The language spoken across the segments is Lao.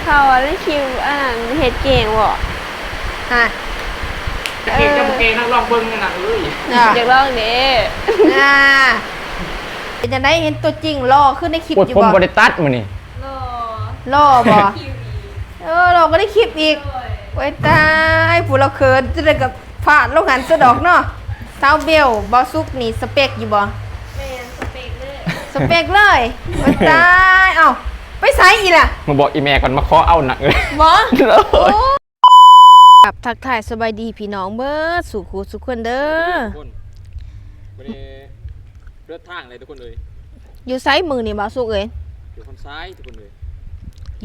ເຂົາວ່າໃນຄລິບອັນນັ້ນເຮັດເກັ່ງບໍ່? ຮະ? ເກັ່ງຈະບໍ່ເກັ່ງ ນັກລອງເບິ່ງນັ້ນນະເອີຍ. ຢາກລອງເດ້. ອ່າ ເປັນຈັ່ງໃດ ເຫັນຕົວຈິງຫຼໍ່ຄືໃນຄລິບຢູ່ບໍ່? ໂອ້ຍ ຜົມບໍ່ໄດ້ຕັດມື້ນີ້. ຫຼໍ່ ຫຼໍ່ບໍ່? ເອີ ຫຼໍ່ກວ່າໃນຄລິບອີກ. ໂອ້ຍ ຕາຍ ຜູ້ລາວເຂີນ ຈັ່ງໃດກໍພາດລົງຫັ້ນຊະດອກເນາະ. ສາວເບວ ບ່າວສຸກນີ້ສະເປັກຢູ່ບໍ່? ແມ່ນ ສະເປັກເລີຍ ສະເປັກເລີຍ. ໂອ້ຍ ຕາຍ ເອົ້າ ໄປໃສອີກລະ? ມາບອກອີ່ແມ່ກ່ອນ ມາຂໍເອົານະເອີຍ. ບໍ່? ໂອ້ ກັບທັກທາຍສະບາຍດີພີ່ນ້ອງເບິດສູ່ຄູ່ສູ່ຄົນເດີ. ທຸກຄົນ ມື້ນີ້ເດີນທາງເລີຍທຸກຄົນເອີຍ. ຢູ່ໃສມື້ນີ້ບ່າວສຸກເອີຍ? ຢູ່ຄອນຊາຍທຸກຄົນເອີຍ.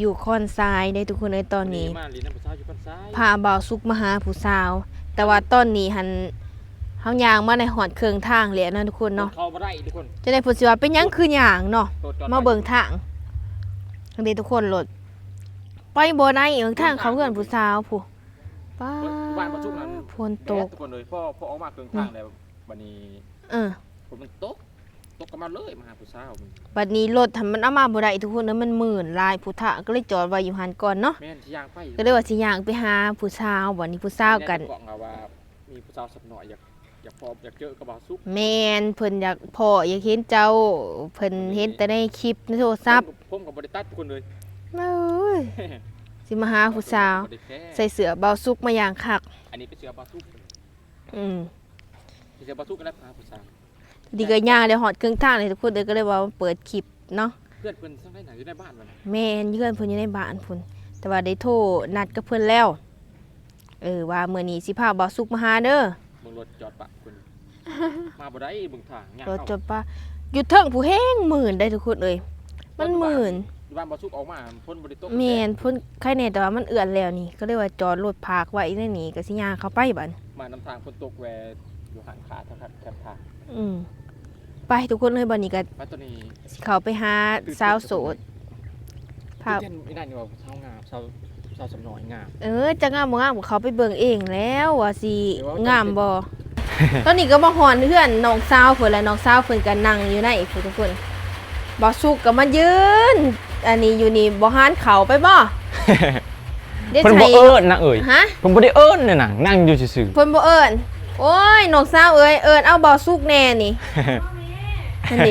ຢູ່ຄອນຊາຍເດ້ທຸກຄົນເອີຍ. ຕອນນີ້ ມື້ນີ້ມາຫຼິ້ນນຳຜູ້ສາວຢູ່ຄອນຊາຍ ພາບ່າວສຸກມາຫາຜູ້ສາວ. ແຕ່ວ່າຕອນນີ້ຫັ້ນ ເຮົາຍ່າງມາໄດ້ຮອດເຄິ່ງທາງແລ້ວເນາະທຸກຄົນເນາະ. ລົດເຂົ້າບໍ່ໄດ້ທຸກຄົນ. ຈັ່ງໃດເພິ່ນຊິວ່າເປັນຫຍັງຄືຍ່າງເນາະ. ມາເບິ່ງທາງເດ້ທຸກຄົນ. ລົດໄປບໍ່ໄດ້ ເອີ ທາງເຂົ້າເຮືອນຜູ້ສາວພຸ້ນ. ປ້າ ບ້ານບໍ່ສຸກນັ້ນ ຝົນຕົກ ແດດທຸກຄົນເອີຍ. ພໍ ພໍອອກມາເຄິ່ງທາງແລ້ວ ບັດນີ້ ເອີ ຝົນມັນຕົກ ຕົກກໍມາເລີຍ ມາຫາຜູ້ສາວ. ບັດນີ້ລົດຫັ້ນມັນເອົາມາບໍ່ໄດ້ທຸກຄົນເອີຍ ມັນມື່ນຫຼາຍ. ພຸດທະກໍເລີຍຈອດໄວ້ຢູ່ຫັ້ນກ່ອນເນາະ. ແມ່ນ ຊິຍ່າງໄປ ກໍເລີຍວ່າຊິຍ່າງໄປຫາຜູ້ສາວ. ບັດນີ້ຜູ້ສາວກັນ ແມ່ນ ບອກເຮົາວ່າມີຜູ້ສາວສັກໜ້ອຍ ຢາກ ຢາກພໍ້ ຢາກເຈີກັບບ່າວສຸກ. ແມ່ນ ເພິ່ນຢາກພໍ້ ຢາກເຫັນເຈົ້າ. ເພິ່ນເຫັນແຕ່ໃນຄລິບໃນໂທລະສັບ. ຜົມກໍ ຜົມກໍບໍ່ໄດ້ຕັດທຸກຄົນເອີຍ. ເອີຍ ຊິມາຫາຜູ້ສາວ ໃສ່ເສື້ອບ່າວສຸກມາຢ່າງຄັກ. ອັນນີ້ເປັນເສື້ອບ່າວສຸກ. ອືມ ເສື້ອບ່າວສຸກກໍໄດ້ຫາຜູ້ສາວ. ດີກໍຍ່າງໄດ້ຮອດເຄິ່ງທາງເລີຍທຸກຄົນເອີຍ. ກໍເລີຍວ່າມາເປີດຄລິບເນາະ. ເພື່ອນເພິ່ນທາງໃດນະ? ຢູ່ໃນບ້ານບໍ່ນະ? ແມ່ນ ຢູ່ເຮືອນເພິ່ນຢູ່ໃນບ້ານພຸ້ນ. ແຕ່ວ່າໄດ້ໂທນັດກັບເພິ່ນແລ້ວ ເອີ ວ່າມື້ນີ້ຊິພາບ່າວສຸກມາຫາເດີ. ເບິ່ງລົດຈອດປະພຸ້ນ ມາບໍ່ໄດ້ ເບິ່ງທາງຍາກ. ລົດຈອດປະ ຢູ່ເທິງຜູ້ແຮງມື່ນໄດ໋ທຸກຄົນເອີຍ. ມັນມື່ນ ຢູ່ບ້ານບ່າວສຸກອອກມາ ຝົນບໍ່ໄດ້ຕົກ. ແມ່ນ ຝົນໄຄແນ່ ແຕ່ວ່າມັນເອື້ອນແລ້ວນີ້ ກໍເລີຍວ່າຈອດລົດພາກໄວ້ໃນນີ້ ກໍຊິຍ່າງເຂົ້າໄປບັດ. ມານຳທາງຝົນຕົກ ແວ່ຢູ່ຮ້ານຄ້າແຖວ ແຖວທາງ. ອືມ ໄປທຸກຄົນເອີຍ. ບັດນີ້ກໍ ໄປ ຕອນນີ້ ຊິເຂົ້າໄປຫາສາວໂສດ. ພາບ ຕື່ນເຕັ້ນອີ່ນັ້ນນີ້ວ່າສາວງາມ ສາວ ສາວສຳນ້ອຍງາມ. ເອີ ຈັກງາມບໍ່ງາມກໍເຂົ້າໄປເບິ່ງເອງແລ້ວວ່າຊິງາມບໍ່. ຕອນນີ້ກໍມາຮອດເຮືອນນ້ອງສາວເພິ່ນແລ້ວ. ນ້ອງສາວເພິ່ນກໍນັ່ງຢູ່ໃນພຸ້ນທຸກຄົນ. ບ່າວສຸກກໍມາຢືນອັນນີ້ຢູ່ນີ້. ບໍ່ຫານເຂົ້າໄປບໍ່? ເພິ່ນບໍ່ເອີ້ນນະເອີຍ. ຮະ? ເພິ່ນບໍ່ໄດ້ເອີ້ນນະ ນັ່ງ ນັ່ງຢູ່ຊື່ໆ. ເພິ່ນບໍ່ເອີ້ນ. ໂອ້ຍ ນ້ອງສາວເອີຍ ເອີ້ນເອົາບ່າວສຸກແດ່ນີ້. ຫັ້ນເດ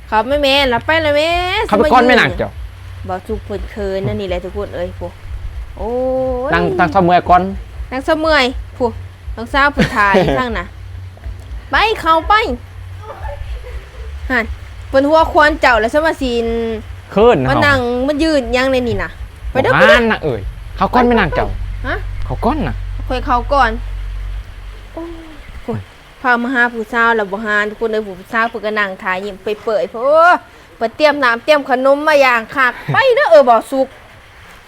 ເຂົ້າມາແມ່ ລະໄປລະແມ່. ເຂົ້າໄປກ່ອນແມ່ນາງເຈົ້າ. ບ່າວສຸກເພິ່ນເຂີນອັນນີ້ແຫຼະທຸກຄົນເອີຍ. ໂອ້ຍ ນັ່ງ ນັ່ງເຊົາເມື່ອຍກ່ອນ. ນັ່ງເຊົາເມື່ອຍ ຜູ້ ນ້ອງສາວເພິ່ນຖ່າຍຢູ່ທາງນະ. ໄປ ເຂົ້າໄປ. ຫັ້ນ ເພິ່ນຫົວຄວນເຈົ້າແລ້ວ ສະມາຊິນ ເຂີນ ມານັ່ງມາຢືນຫຍັງໃນນີ້ນະ. ໄປເດີ ບໍ່ຫານນະເອີຍ. ເຂົ້າກ່ອນແມ່ນາງເຈົ້າ. ຮະ? ເຂົ້າກ່ອນນະ. ຂ້ອຍເຂົ້າກ່ອນ. ໂອ້ຍ ພາມາຫາຜູ້ສາວແລ້ວບໍ່ຫານ ທຸກຄົນເອີຍ. ຜູ້ສາວເພິ່ນກໍນັ່ງຖ້າຍິ້ມເປີຍໆ. ໂອ້ ເພິ່ນຕຽມນ້ຳຕຽມຂະໜົມມາຢ່າງຄັກ. ໄປເດີ ເອີ ບ່າວສຸກ.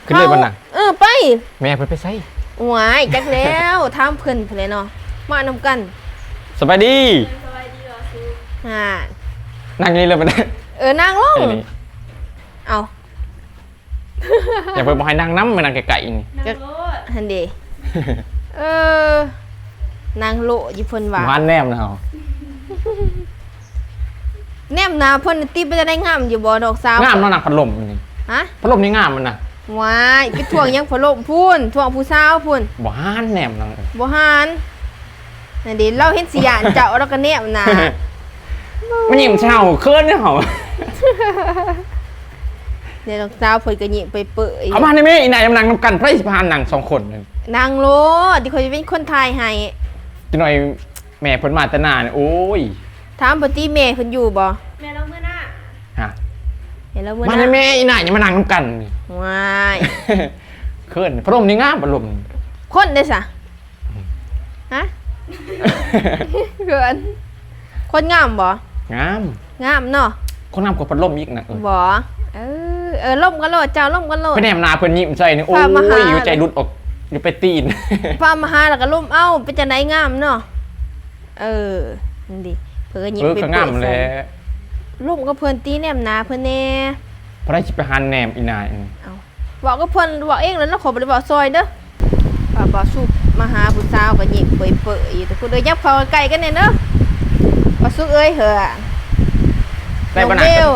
ຂຶ້ນເລີຍບັດນະ. ເອີ ໄປ. ແມ່ເພິ່ນໄປໃສ? ໂອ້ຍ ຈັກແລ້ວ ຖາມເພິ່ນພຸ້ນແຫຼະເນາະ. ມານຳກັນ. ສະບາຍດີ. ສະບາຍດີ ບ່າວສຸກ. ອ່າ ນັ່ງນີ້ເລີຍບັດນະ. ເອີ ນັ່ງລົງ. ເອົາ ຢ່າເພິ່ນບໍ່ໃຫ້ນັ່ງນຳ ມານັ່ງໃກ້ໆນີ້. ນັ່ງໂລດ ຫັ້ນເດ. ເອີ ນັ່ງໂລດຢູ່ເພິ່ນວ່າ. ຫວານແນມນະເຮົາ. ແນມໜ້າເພິ່ນຕິ ເປັນຈັ່ງໃດ ງາມຢູ່ບໍ່ນ້ອງສາວ? ງາມເນາະ ນັ່ງພັດລົມນີ້. ຮະ? ພັດລົມນີ້ງາມມັນນະ. ວ້າຍ ໄປຖ່ວງຫຍັງພັດລົມພຸ້ນ ຖ່ວງຜູ້ສາວພຸ້ນ. ບໍ່ຫານແນມນະ. ບໍ່ຫານ. ນັ້ນເດ ລາວເຫັນຊິຢ້ານເຈົ້າ ລາວກໍແນມໜ້າ ມາຍິ້ມໃສ່ເຮົາ ເຂີນເດ້ເຮົາ. ເດ ນ້ອງສາວເພິ່ນກໍຍິ້ມເປີຍໆ. ເອົາມານີ້ແມ່ ອີ່ນາຍ ມານັ່ງນຳກັນ ໃຜຊິພານັ່ງສອງຄົນ. ນັ່ງໂລດ ດຽວຂ້ອຍຊິເປັນຄົນຖ່າຍໃຫ້. ຈັກໜ່ອຍແມ່ເພິ່ນມາແຕ່ນານີ້ ໂອ້ຍ. ຖາມເພິ່ນຕິ ແມ່ເພິ່ນຢູ່ບໍ່? ແມ່ລາວເມືອນາ. ຮະ? ແມ່ລາວເມືອນາ. ມາແມ່ ອີ່ນາຍ ຢ່າມານັ່ງນຳກັນ. ວ້າຍ ເຂີນ. ພັດລົມນີ້ງາມ ພັດລົມ. ຄົນເດ້ຊະ? ຮະ? ເຂີນ. ຄົນງາມບໍ່? ງາມ. ງາມເນາະ. ຄົນງາມກວ່າພັດລົມອີກນະ. ເອີ ບໍ່. ເອີ ເອີ ລົມກັນໂລດ ເຈົ້າລົມກັນໂລດ. ໄປແນມໜ້າເພິ່ນຍິ້ມໃສ່ນີ້ ໂອ້ຍ ຫົວໃຈຫຼຸດອອກຢູ່ປາຍຕີນ. ພາມາຫາແລ້ວກໍລົມເອົາ ເປັນຈັ່ງໃດ ງາມເນາະ. ເອີ ນັ້ນເດ ເພິ່ນກໍຍິ້ມ ເອີ ເປັນ ກໍງາມແຫຼະ. ລົມກັບເພິ່ນຕິ ແນມໜ້າເພິ່ນແດ່. ຜູ້ໃດຊິໄປຫັນແນມອີ່ນາຍ. ເອົ້າ ເວົ້າກັບເພິ່ນ ເວົ້າເອງແຫຼະເນາະ ຂ້ອຍບໍ່ໄດ້ເວົ້າຊ່ອຍເດີ. ວ່າບ່າວສຸກມາຫາຜູ້ສາວກໍຍິ້ມເປີຍໆຢູ່. ທຸກຄົນເອີຍ ຫຍັບເຂົ້າໃກ້ໆກັນແດ່ເດີ. ບ່າວສຸກເອີຍ ເຮີ ໄດ້ບໍ່ນະ? ນ້ອງເບວ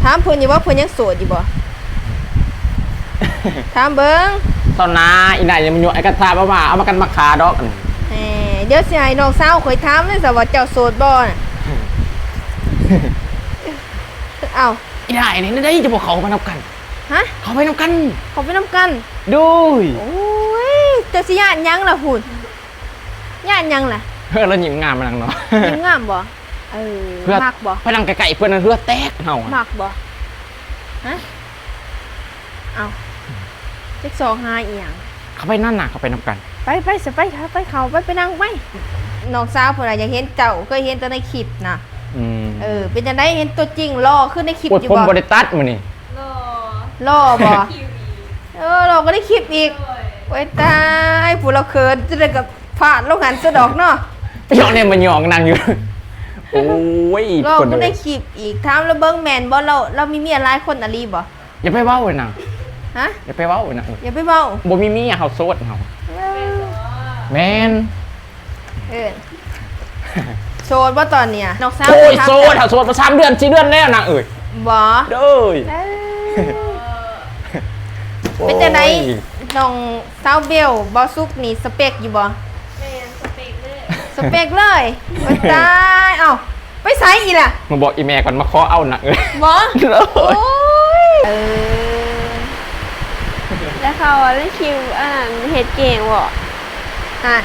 ຖາມເພິ່ນຢູ່ບໍ່ ເພິ່ນຍັງໂສດຢູ່ບໍ່? ຖາມເບິ່ງ. ເຊົານາ ອີນາຍຍັງມາຍົວະ ໄອ້ກັນຖາມເອົາມາ ເອົາມາກັນມາຂາດອກ. ແໝ ດຽວຊິໃຫ້ນ້ອງສາວຂ້ອຍຖາມເລີຍຊະວ່າເຈົ້າໂສດບໍ່ນະ. ເອົ້າ ອີນາຍນີ້ແນວໃດ ຈະບໍ່ເຂົ້າໄປນຳກັນ? ຮະ? ເຂົ້າໄປນຳກັນ. ເຂົ້າໄປນຳກັນ? ໂດຍ. ໂອ້ຍ ເຈົ້າຊິຢ້ານຫຍັງລະພຸ້ນ? ຢ້ານຫຍັງລະ? ເອີ ລາວຍິ້ມງາມນາງເນາະ. ຍິ້ມງາມບໍ່? ເອີ ມັກບໍ່? ໄປນັ່ງໃກ້ໆເພິ່ນນະ ເຫື່ອແຕກເຮົາ. ມັກບໍ່? ຮະ? ເອົ້າ ຈັກຊອກຫາອີ່ຫຍັງ? ເຂົ້າໄປນັ້ນນະ ເຂົ້າໄປນຳກັນ. ໄປ ໄປຊະ ໄປ ໄປ ເຂົ້າໄປ ໄປນັ່ງໄປ. ນ້ອງສາວເພິ່ນວ່າຢາກເຫັນເຈົ້າ ເຄີຍເຫັນແຕ່ໃນຄລິບນະ. ອືມ ເອີ ເປັນຈັ່ງໃດ ເຫັນຕົວຈິງຫຼໍ່ຄືໃນຄລິບຢູ່ບໍ່? ໂອ້ຍ ຜົມບໍ່ໄດ້ຕັດມື້ນີ້. ຫຼໍ່ ຫຼໍ່ບໍ່? ເອີ ຫຼໍ່ກວ່າໃນຄລິບອີກ. ໂອ້ຍ ຕາຍ ຜູ້ລາວເຂີນ ຈັ່ງໃດກໍພາດລົງຫັ້ນຊະດອກເນາະ. ຍ້ອນແນມມາຍ້ອງນາງຢູ່. ໂອ້ຍ ຫຼໍ່ກວ່າໃນຄລິບອີກ. ຖາມລາວເບິ່ງແມ່ນບໍ່? ລາວ ລາວມີເມຍຫຼາຍຄົນອີ່ຫຼີບໍ່? ຢ່າໄປເວົ້ານະ. ຮະ? ຢ່າໄປເວົ້ານະ. ຢ່າໄປເວົ້າ. ບໍ່ມີເມຍ ເຮົາໂສດເຮົາ. ເອີ ແມ່ນ. ເອີ ໂສດບໍ່ຕອນນີ້? ນ້ອງສາວ. ໂອ້ຍ ໂສດ ເຮົາໂສດມາສາມເດືອນ ສີ່ເດືອນແລ້ວນາງເອີຍ. ບໍ່? ໂດຍ. ເອີ ເປັນຈັ່ງໃດ ໂອ້ຍ ນ້ອງສາວເບວ ບ່າວສຸກນີ້ສະເປັກຢູ່ບໍ່? ແມ່ນ ສະເປັກເລີຍ. ສະເປັກເລີຍ. ໂອ້ຍ ຕາຍ ເອົ້າ ໄປໃສອີກລະ? ມາບອກອີ່ແມ່ກ່ອນ ມາຂໍເອົານະ. ເອີ ບໍ່? ໂອ້ຍ ເອີ ແລ້ວເຂົາເອົາໃນຄລິບອັນນັ້ນເຮັດເກັ່ງບໍ່? ຮະ?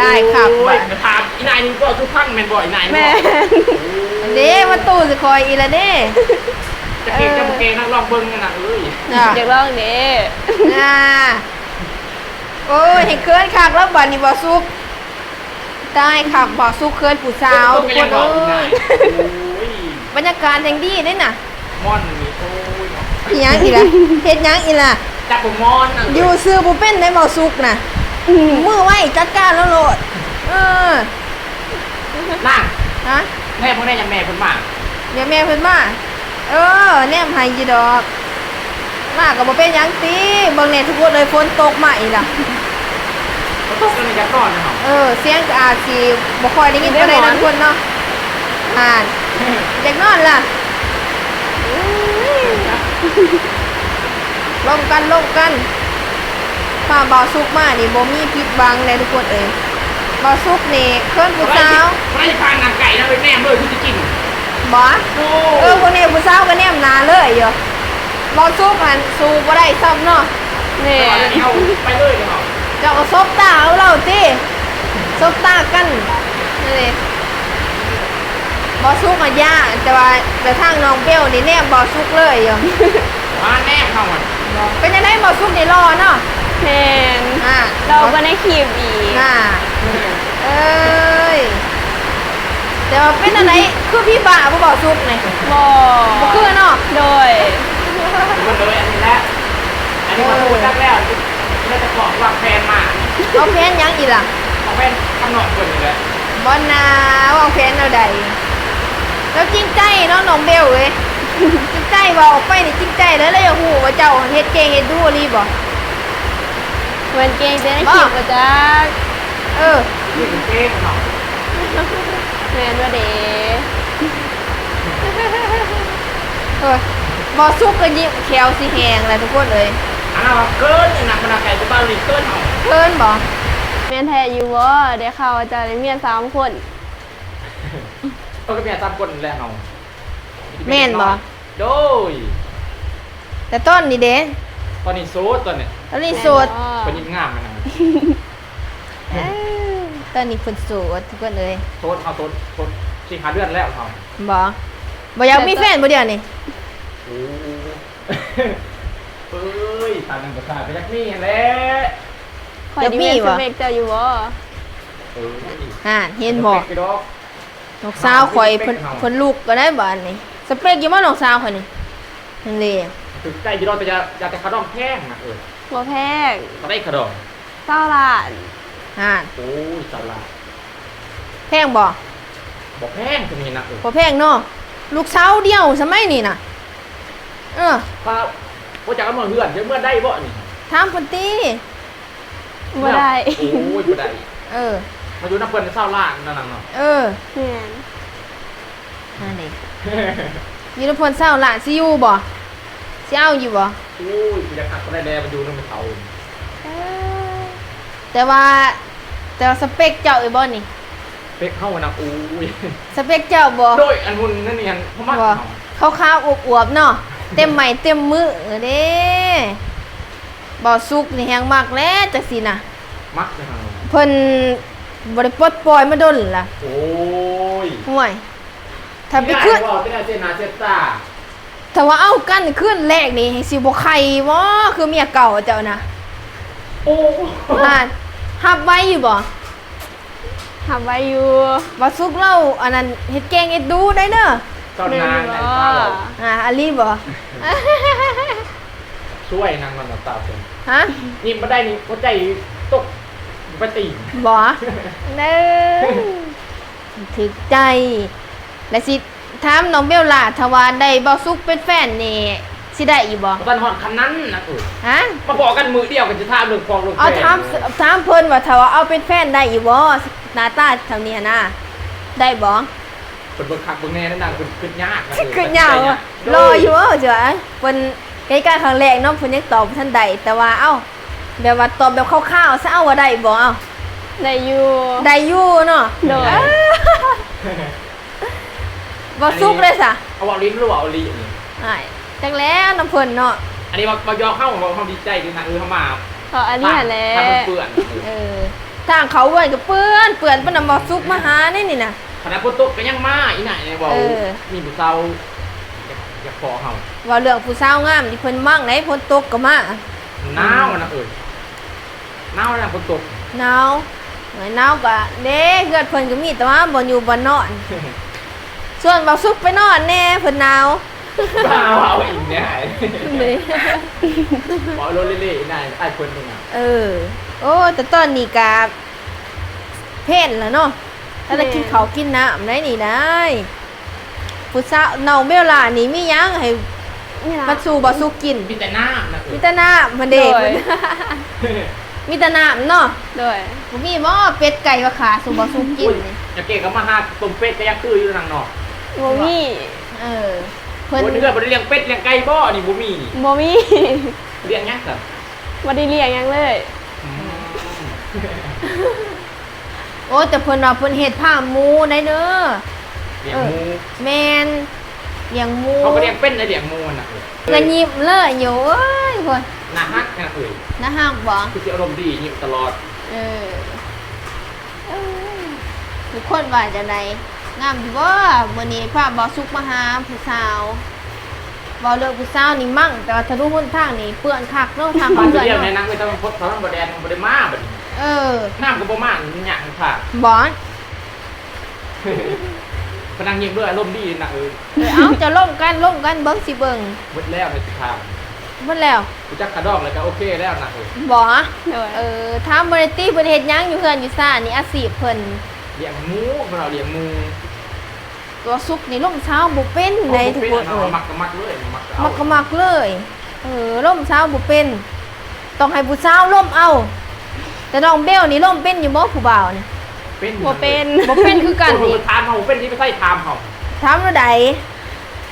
ຕາຍຄັກ. ໂອ້ຍ ມາຖາມອີ່ນາຍນີ້ບໍ່ ຄືຟັງແມ່ນບໍ່ອີ່ນາຍນີ້ບໍ່? ແມ່ນ. ໂອ້ຍ ເດ້ ມາຕູ້ໃສ່ຂ້ອຍອີກລະເດ້. ຈະເກັ່ງຈະບໍ່ເກັ່ງນະ ລອງເບິ່ງນະເອີຍ. ຢາກລອງເດ້. ອ່າ ໂອ້ຍ ເຮັດເຂີນຄັກແລ້ວບາດນີ້ ບ່າວສຸກ. ຕາຍຄັກ ບ່າວສຸກເຂີນຜູ້ສາວ ທຸກຄົນເອີຍ. ໂອ້ຍ ບັນຍາກາດແຮ່ງດີເດ້ນະ. ມ່ອນນີ້ ໂອ້ຍ ອີ່ຫຍັງອີກລະ? ເຮັດຫຍັງອີກລະ? ຈັບບໍ່ມ່ອນນະ. ຢູ່ຊື່ບໍ່ເປັນໄດ໋ ບ່າວສຸກນະ. ອືມ ມືໄວ ຈັດການລາວໂລດ. ເອີ ນາງ. ຮະ? ແນມເບິ່ງແດ່ ຢ້ານແມ່ເພິ່ນມາ. ຢ້ານແມ່ເພິ່ນມາ. ເອີ ແນມໃຫ້ຢູ່ດອກ. ມາກໍບໍ່ເປັນຫຍັງຕິ. ເບິ່ງແດ່ທຸກຄົນເອີຍ ຝົນຕົກມາອີກລະ. ຝົນຕົກກໍຢາກນອນເນາະ. ເອີ ສຽງກໍອາດຊິບໍ່ຄ່ອຍໄດ້ຍິນປານໃດນະທຸກຄົນເນາະ. ອ່າ ຢາກນອນລະ. ລົມກັນ ລົມກັນ. ພາບ່າວສຸກມານີ້ບໍ່ມີຜິດຫວັງເດ້ທຸກຄົນເອີຍ. ບ່າວສຸກນີ້ເຂີນຜູ້ສາວ. ບໍ່ໄດ້ ບໍ່ໄດ້ຜ່ານນາງໄກ່ນະ ໄປແນມເລີຍຄືຊິກິນ. ບໍ່? ໂອ້ ເອີ ພວກນີ້ຜູ້ສາວກໍແນມໜ້າເລີຍຢູ່. ບ່າວສຸກຫັ້ນສູ້ບໍ່ໄດ້ຊ້ຳເນາະ. ແມ່ນ. ໄປເລີຍເນາະ. ເຈົ້າກໍສົບຕາເອົາລາວຕິ. ສົບຕາກັນ. ນັ້ນເດ້. ບ່າວສຸກອະຢ້ານ ແຕ່ວ່າ ແຕ່ທາງນ້ອງເບວນີ້ແນມບ່າວສຸກເລີຍຢູ່. ມາແນມເຮົາຫັ້ນ. ເປັນຈັ່ງໃດ ບ່າວສຸກນີ້ຫຼໍ່ເນາະ. ແມ່ນ. ອ່າ ຫຼໍ່ກວ່າໃນຄລິບອີກ. ອ່າ ເອີຍ ແຕ່ວ່າເປັນອັນໃດ ຄືຜີບ້າບໍ່ ບ່າວສຸກນີ້? ບໍ່ ບໍ່ຄືເນາະ. ໂດຍ. ເພິ່ນເລີຍ ອັນນີ້ແຫຼະ ອັນນີ້ມາຮູ້ຈັກແລ້ວ ແລ້ວຈະບອກວາງແຜນມາ. ວາງແຜນຫຍັງອີກລະ? ວາງແຜນກັບນ້ອງເພິ່ນນີ້ແຫຼະ. ບໍ່ນາ ວາງແຜນແນວໃດ? ລາວຈິງໃຈເນາະ ນ້ອງເບວເອີຍ. ຈິງໃຈ ເວົ້າອອກໄປນີ້ຈິງໃຈເດີ. ລາວຢາກຮູ້ວ່າເຈົ້າເຮັດເກັ່ງເຮັດດູອີ່ຫຼີບໍ່? ເພິ່ນເກັ່ງແຕ່ໃນຄລິບບໍ່ຈັກ. ເອີ ເກັ່ງເນາະ. ແມ່ນບໍ່ເດ? ເອີ ບໍ່ສຸກກໍຍິ້ມແຂ້ວຊິແຫ້ງແລ້ວທຸກຄົນເອີຍ. ອັນນັ້ນວ່າເຂີນ ອັນນັ້ນມັນນາໄກ່ກໍບ້ານນີ້ເຂີນເຮົາ. ເຂີນບໍ່? ແມ່ນແທ້ຢູ່ບໍ່? ໄດ້ຂ່າວວ່າເຈົ້າໄດ້ເມຍສາມຄົນ. ເອີ ກໍເມຍສາມຄົນແຫຼະເຮົາ. ແມ່ນບໍ່? ໂດຍ. ແຕ່ຕອນນີ້ເດ? ຕອນນີ້ໂສດ ຕອນນີ້ ຕອນນີ້ໂສດ. ແມ່ນບໍ່? ເພິ່ນຍິ້ມງາມນະ. ເອີ ຕອນນີ້ເພິ່ນໂສດທຸກຄົນເອີຍ. ໂສດ ເຮົາໂສດ ໂສດສີ່ຫ້າເດືອນແລ້ວເຮົາ. ບໍ່ ບໍ່ຢາກມີແຟນບໍ່ດຽວນີ້? ໂອ້ ເອີຍ ຕາໜຶ່ງກໍຕາຍ ກໍຢາກມີຫັ້ນແຫຼະ. ຂ້ອຍນີ້ແມ່ນສະເປັກເຈົ້າຢູ່ບໍ່? ເອີຍ ຫັ້ນ ເຫັນບໍ່? ສະເປັກຢູ່ດອກ. ນ້ອງສາວຂ້ອຍເພິ່ນ ເພິ່ນລຸກກໍໄດ້ບາດນີ້. ສະເປັກຢູ່ບໍ່ນ້ອງສາວຂ້ອຍນີ້? ຫັ້ນເດ. ຖືກໃຈຢູ່ດອກ ແຕ່ຢ່າ ຢ່າແຕ່ຂະດອງແພງນະ. ເອີ ບໍ່ແພງ. ເທົ່າໃດຂະດອງ? ຊາວລ້ານ. ຫັ້ນ. ໂອ້ຍ ຊາວລ້ານ ແພງບໍ່? ບໍ່ແພງ ຊຳນີ້ນະ. ເອີ ບໍ່ແພງເນາະ. ລູກສາວດຽວສະໄໝນີ້ນະ. ເອີ ຖ້າບໍ່ຈັກເອົາເມືອເຮືອນ ຈະເມືອໄດ້ບໍ່ນີ້? ຖາມເພິ່ນຕິ. ບໍ່ໄດ້. ໂອ້ຍ ບໍ່ໄດ້. ເອີ ມາຢູ່ນຳເພິ່ນຊາວລ້ານນັ້ນນະເນາະ. ເອີ ແມ່ນ. ຫັ້ນເດ. ຢູ່ນຳເພິ່ນຊາວລ້ານ ຊິຢູ່ບໍ່? ຊິເອົາຢູ່ບໍ່? ໂອ້ຍ ຄືຢາກຮັກປານໃດແດ່ ມາຢູ່ນຳເຂົາ. ເອີ ແຕ່ວ່າ ແຕ່ວ່າສະເປັກເຈົ້າອີ່ບໍ່ນີ້? ສະເປັກເຮົານະ ໂອ້ຍ ສະເປັກເຈົ້າບໍ່? ໂດຍ ອັນຫຸ່ນນັ້ນນີ້ຫັ້ນ ເຮົາມັກ ບໍ່ ເຮົາ ຂາວໆອວບໆເນາະ ເຕັມໄມ້ເຕັມມືເດ້. ບ່າວສຸກນີ້ແຮງມັກແຫຼະ ຈັ່ງຊີ້ນະ ມັກເດ້ເຮົາ ເພິ່ນບໍ່ໄດ້ປົດປ່ອຍມາດົນລະ. ໂອ້ຍ ຫ້ວຍ ຖ້າໄປຄືນ ຊິໄດ້ບໍ່ ຊິໄດ້ເສຍໜ້າເສຍຕາ. ຖ້າວ່າເອົາກັນຄືນແລກນີ້ ຊິບໍ່ໄຄບໍ່ ຄືເມຍເກົ່າເຈົ້ານະ? ໂອ້ ອ່າ ຮັບໄວ້ຢູ່ບໍ່? ຮັບໄວ້ຢູ່. ບ່າວສຸກລາວອັນນັ້ນ ເຮັດເກັ່ງເຮັດດູໄດ້ເດີ. ຕອນນາງນັ້ນ ແມ່ນຢູ່ບໍ່? ອ່າ ອີ່ຫຼີບໍ່? ຊ່ວຍນາງນອນຕາເພິ່ນ. ຮະ? ຍິ້ມບໍ່ໄດ້ນີ້ ຫົວໃຈຕົກໄປຕີນ. ບໍ່? ເດີ ຖືກໃຈ ແລະຊິ ຖາມນ້ອງເບວລາ ຖ້າວ່າໄດ້ບ່າວສຸກເປັນແຟນນີ້ ຊິໄດ້ຢູ່ບໍ່? ບໍ່ທັນຮອດຂັ້ນນັ້ນນະເອີຍ. ຮະ? ມາພໍ້ກັນມື້ດຽວກໍຈະຖາມເລື່ອງຄອງເລື່ອງແຟນ. ເອົາ ຖາມ ຖາມເພິ່ນວ່າ ຖ້າວ່າເອົາເປັນແຟນໄດ້ຢູ່ບໍ່? ໜ້າຕາເທົ່ານີ້ຫັ້ນນະ ໄດ້ບໍ່? ເພິ່ນເບິ່ງຄັກເບິ່ງແນ່ນະ ນາງເພິ່ນຄິດຍາກນະເອີຍ. ຄິດຍາກ ຄິດໄດ້ຍາກ. ລໍຢູ່ ເອີ ເຈົ້າ ເພິ່ນໃກ້ໆຄັ້ງແລກເນາະ ເພິ່ນຍັງຕອບບໍ່ທັນໄດ້ ແຕ່ວ່າ ເອົ້າ ແບບວ່າຕອບແບບຄ່າວໆຊະ ເອົາ ວ່າໄດ້ບໍ່? ເອົາ ໄດ້ຢູ່ ໄດ້ຢູ່ເນາະ. ໂດຍ ເອີ ບໍ່ສຸກເດ້ຊະ. ເອົາເວົ້າຫຼິ້ນຫຼືເວົ້າອີ່ຫຼີນີ້? ອ້າຍ ຈັກແລ້ວນຳເພິ່ນເນາະ. ອັນນີ້ເວົ້າ ເວົ້າຢອກເຮົາ ເຮົາ ເຮົາດີໃຈເດ້ນະ ເອີ ເຮົາມາ ເພາະອັນນີ້ຫັ້ນແຫຼະ ຖ້າມັນເປື້ອນ ເອີ ທາງເຂົ້າເຮືອນກໍເປື້ອນ ເປື້ອນ ປານນັ້ນ ບໍ່ສຸກມາຫາແນ່ນີ້ນະ. ຂະໜາດຝົນຕົກກໍຍັງມາ ອີ່ໜ້າຍເວົ້າ ເອີ ມີຜູ້ສາວຢາກ ຢາກພໍ້ເຮົາ. ເວົ້າເລື່ອງຜູ້ສາວງາມນີ້ ເພິ່ນມັກໃດ ຝົນຕົກກໍມາ. ໜາວນະເອີຍ. ໜາວນະຝົນຕົກ. ໜາວ ໂອ້ຍ ໜາວກະເດ້ ເຮືອນເພິ່ນກໍມີແຕ່ວ່າບ່ອນຢູ່ບ່ອນນອນ. ຊວນບ່າວສຸກໄປນອນແດ່ ເພິ່ນໜາວ. ເວົ້າອີກແນ່ ເວົ້າໂລເລໆ ນາຍອ້າຍເພິ່ນນີ້ນະ. ເອີ ໂອ້ ແຕ່ຕອນນີ້ກະເພນລະເນາະ ຖ້າໄດ້ ແມ່ນ ກິນເຂົ້າກິນນ້ຳໄດ໋ນີ້ໄດ໋. ຜູ້ສາວນ້ອງເບວລານີ້ມີຫຍັງໃຫ້ ມີຫຍັງ ມາສູ່ບ່າວສຸກກິນ? ມີແຕ່ນ້ຳນະ ມີແຕ່ນ້ຳຫັ້ນເດ້ ໂດຍ ມີແຕ່ນ້ຳເນາະ. ໂດຍ ບໍ່ມີບໍ່ເປັດໄກ່ວ່າຂາສູ່ບ່າວສຸກກິນນີ້? ໂອ້ຍ ຍາເກກໍມາຫາຕົ້ມເປັດກໍຢາກຄືຢູ່ນາງເນາະ. ບໍ່ມີ ເອີ ເພິ່ນ ໂອ້ຍ ເຮືອນບໍ່ໄດ້ລ້ຽງເປັດລ້ຽງໄກ່ບໍ່ນີ້? ບໍ່ມີ ບໍ່ມີ. ລ້ຽງຫຍັງຊັ້ນ? ບໍ່ໄດ້ລ້ຽງຫຍັງເລີຍ. ອືມ ໂອ້ ແຕ່ເພິ່ນວ່າເພິ່ນເຮັດຟາມໝູໄດ໋ເດີ. ລ້ຽງໝູ ເອີ ແມ່ນ ລ້ຽງໝູ ເຂົາກໍລ້ຽງເປັນໄດ໋ ລ້ຽງໝູນະ. ເອີ ກໍຍິ້ມເລີຍຢູ່ ເອີຍ ພຸ້ນ ໜ້າຮັກນະເອີຍ. ໜ້າຮັກບໍ່? ຄືຊິອາລົມດີ ຍິ້ມຕະຫຼອດ. ເອີ ເອີ ທຸກຄົນວ່າຈັ່ງໃດ? ງາມຢູ່ບໍ່? ມື້ນີ້ພາບ່າວສຸກມາຫາຜູ້ສາວ. ເວົ້າເລື່ອງຜູ້ສາວນີ້ມັ້ງ ແຕ່ວ່າຖະໜົນຫົນທາງນີ້ເປື້ອນຄັກເນາະ ທາງເຂົ້າເຮືອນເນາະ. ແມ່ນນາງເອີຍ ຖ້າມັນ ຖ້າມັນບໍ່ແດດມັນບໍ່ໄດ້ມາບັດນີ້. ເອີ ນ້ຳກໍບໍ່ມາ ມັນຍາກທາງ. ບໍ່ ພະນັກງານເລີຍອາລົມດີນະເອີຍ. ເອີ ເອົ້າ ເຈົ້າລົມກັນ ລົມກັນ ເບິ່ງຊິເບິ່ງ. ເບິດແລ້ວໃນສະພາ ເບິດແລ້ວ. ຮູ້ຈັກຂະດອງແລ້ວກໍໂອເຄແລ້ວນະເອີຍ. ບໍ່ ໂດຍ ເອີ ຖາມບໍ່ໄດ້ຕິ ເພິ່ນເຮັດຫຍັງຢູ່ເຮືອນຢູ່ຊານນີ້ ອາຊີບເພິ່ນ? ລ້ຽງໝູ ເພິ່ນວ່າລ້ຽງໝູ. ບ່າວສຸກນີ້ລົມຊາວບໍ່ເປັນໃດ໋ ທຸກຄົນເອີຍ. ມັກກໍມັກເລີຍ ມັກກໍເອົາ ມັກກໍມັກເລີຍ. ເອີ ລົມຊາວບໍ່ເປັນ ຕ້ອງໃຫ້ຜູ້ສາວລົມເອົາ. ແຕ່ນ້ອງເບວນີ້ລົມເປັນຢູ່ບໍ່ ຜູ້ບ່າວນີ້? ເປັນ ບໍ່ເປັນ ບໍ່ເປັນຄືກັນ. ໂອ້ຍ ຖາມເຮົາເປັນ ຊິໄປໃສ່ຖາມເຮົາ ຖາມແນວໃດ?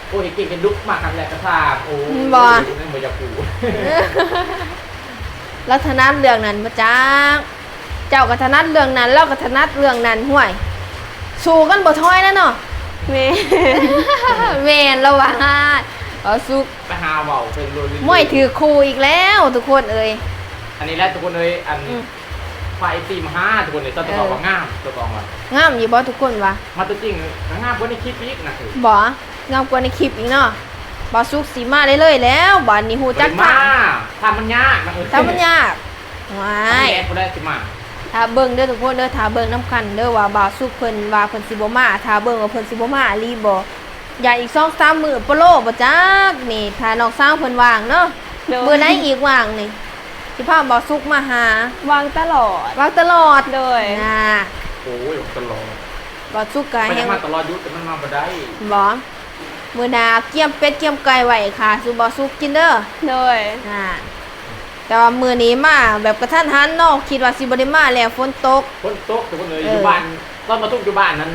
ໂອ້ຍ ເກັ່ງເປັນດຸມາຄັກແລ້ວກໍຖາມ. ໂອ້ຍ ບໍ່ ຍັງບໍ່ຢາກຮູ້. ລາວຖະໜັດເລື່ອງນັ້ນບໍ່ຈັກ. ເຈົ້າກໍຖະໜັດເລື່ອງນັ້ນ ລາວກໍຖະໜັດເລື່ອງນັ້ນ. ຫ້ວຍ ສູ້ກັນບໍ່ຖອຍແລ້ວເນາະ. ແມ່ນ ແມ່ນລາວວ່າ ເວົ້າສຸກ ໄປຫາເວົ້າເປັນໂລລິ ມວຍຖືກຄູ່ອີກແລ້ວທຸກຄົນເອີຍ. ອັນນີ້ແຫຼະທຸກຄົນເອີຍ ອັນ ອືມ ຝາກເອັຟຊີມາຫາທຸກຄົນເອີຍ. ເຈົ້າຕ້ອງເວົ້າວ່າງາມ ເຈົ້າຕ້ອງວ່າງາມຢູ່ບໍ່? ທຸກຄົນວ່າມາຕົວຈິງງາມກວ່າໃນຄລິບອີກນະ. ບໍ່ ງາມກວ່າໃນຄລິບອີກເນາະ. ບ່າວສຸກຊິມາເລື້ອຍໆແລ້ວ ບາດນີ້ຮູ້ຈັກທາງ. ຖ້າມັນຍາກນະເອີຍ ຖ້າມັນຍາກ. ວ້າຍ ແອດບໍ່ໄດ້ຊິມາ. ຖ້າເບິ່ງເດີທຸກຄົນເດີ ຖ້າເບິ່ງນຳກັນເດີວ່າບ່າວສຸກເພິ່ນວ່າເພິ່ນຊິບໍ່ມາ. ຖ້າເບິ່ງວ່າເພິ່ນຊິບໍ່ມາອີ່ຫຼີບໍ່? ຢ່າອີກສອງສາມມື້ໂປໂລບໍ່ຈັກນີ້ ຖ້ານ້ອງສາວເພິ່ນວ່າງເນາະ. ໂດຍ ມື້ໃດອີກວ່າງນີ້ ຊິພາບ່າວສຸກມາຫາ. ວ່າງຕະຫຼອດ ວ່າງຕະຫຼອດ. ໂດຍ ນະ ໂອ້ຍ ຕະຫຼອດ. ບ່າວສຸກກະ ມັນຢາກມາຕະຫຼອດຢູ່ ແຕ່ມັນມາບໍ່ໄດ້. ບໍ່ ມື້ໜ້າກຽມເປັດກຽມໄກ່ໄວ້ຂ້າສູ່ບ່າວສຸກກິນເດີ. ໂດຍ ນະ ແຕ່ວ່າມື້ນີ້ມາແບບກະທັນຫັນເນາະ ຄິດວ່າຊິບໍ່ໄດ້ມາແລ້ວ ຝົນຕົກ. ຝົນຕົກທຸກຄົນເອີຍ. ເອີ ຢູ່ບ້ານ ຕອນມາທຸກຢູ່ບ້ານນັ້ນ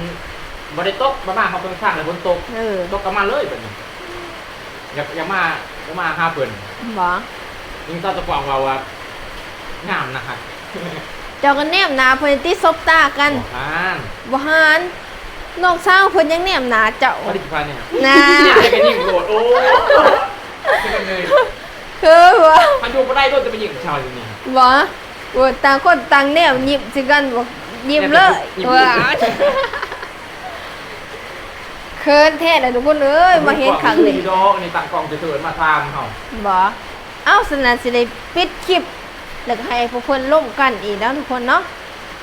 ບໍ່ໄດ້ຕົກ ມາ ມາຮອດເທິງທາງແລ້ວຝົນຕົກ. ເອີ ຕົກກໍມາເລີຍບັດນີ້. อยาก อยากมา อยากมาหาเพิ่น บ่ ยิงเจ้าตะกวางว่า ว่างามนะฮะ เจ้าก็แนมหน้าเพิ่นติ สบตากัน บ่หาน บ่หาน น้องสาวเพิ่นยังแนมหน้าเจ้า บ่ได้สิพาแนม น่า แนมแล้วก็ยิงโลด โอ้ คือกันเลย คือบ่ มันอยู่บ่ได้โลด จะไปยิงชาวอยู่นี่ บ่ โอ้ ต่างคนต่างแนม ยิ้มใส่กัน บ่ ยิ้มเลย ยิ้ม ว้า เขินแท้แหละทุกคนเอ้ย มาเห็นครั้งนี้ ดอก อันนี้ตั้งกล้องเถิด มาถามเฮา บ่ เอ้า ฉะนั้นสิได้ปิดคลิป แล้วก็ให้พวกเพิ่นลมกันอีกแล้วทุกคนเนาะ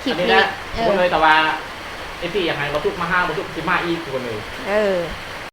คลิปนี้ อันนี้แหละ เออ ทุกคนเอ้ย แต่ว่า เอฟซี อยากให้บ่าวตุ๊กมาหา บ่าวตุ๊กสิมาอีกทุกคนเอ้ย เออ